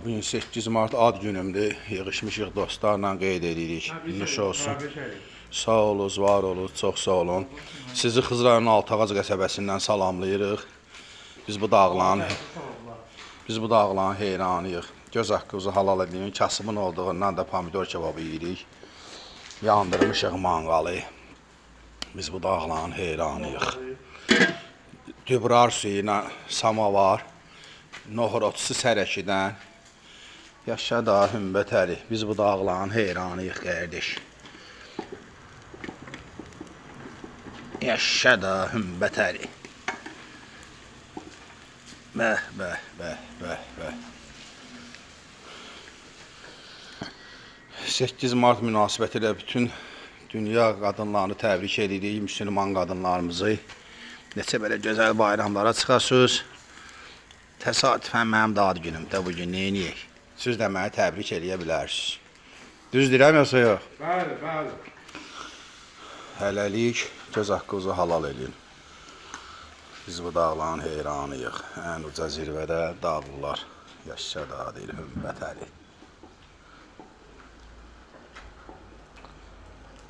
Bugün 8 mart ad günümdür. Yığışmışıq dostlarla qeyd edirik. Nuş olsun. Sağ olunuz, var olunuz, çox sağ olun. Sizi Xızı rayonunun Altıağac qəsəbəsindən salamlayırıq. Biz bu dağların Biz bu dağların heyranıyıq. Göz haqqınızı halal edin. Kasımın olduğundan da pomidor kebabı yeyirik. Yandırmışıq manqalı. Biz bu dağların heyranıyıq. Dübrar suyu ilə samavar, nohurotsu sərəkidən. Yaşa da Hümbət Əli. Biz bu dağların heyranıyıq qardaş. Yaşa da Hümbət Əli. Bəh, bəh, bəh, bəh, bəh. 8 mart münasibətilə bütün dünya qadınlarını təbrik edirik, müsəlman qadınlarımızı. Neçə belə gözəl bayramlara çıxasınız. Təsadüfən mənim də ad günümdə bu gün nə eləyək? Siz də məni təbrik eləyə bilərsiniz. Düz deyirəm yoxsa yox? Bəli, bəli. Hələlik göz haqqınızı halal eləyin. Biz bu dağların heyranıyıq. Ən uca zirvədə dağlılar. Yaşa da deyir Hümbət Əli.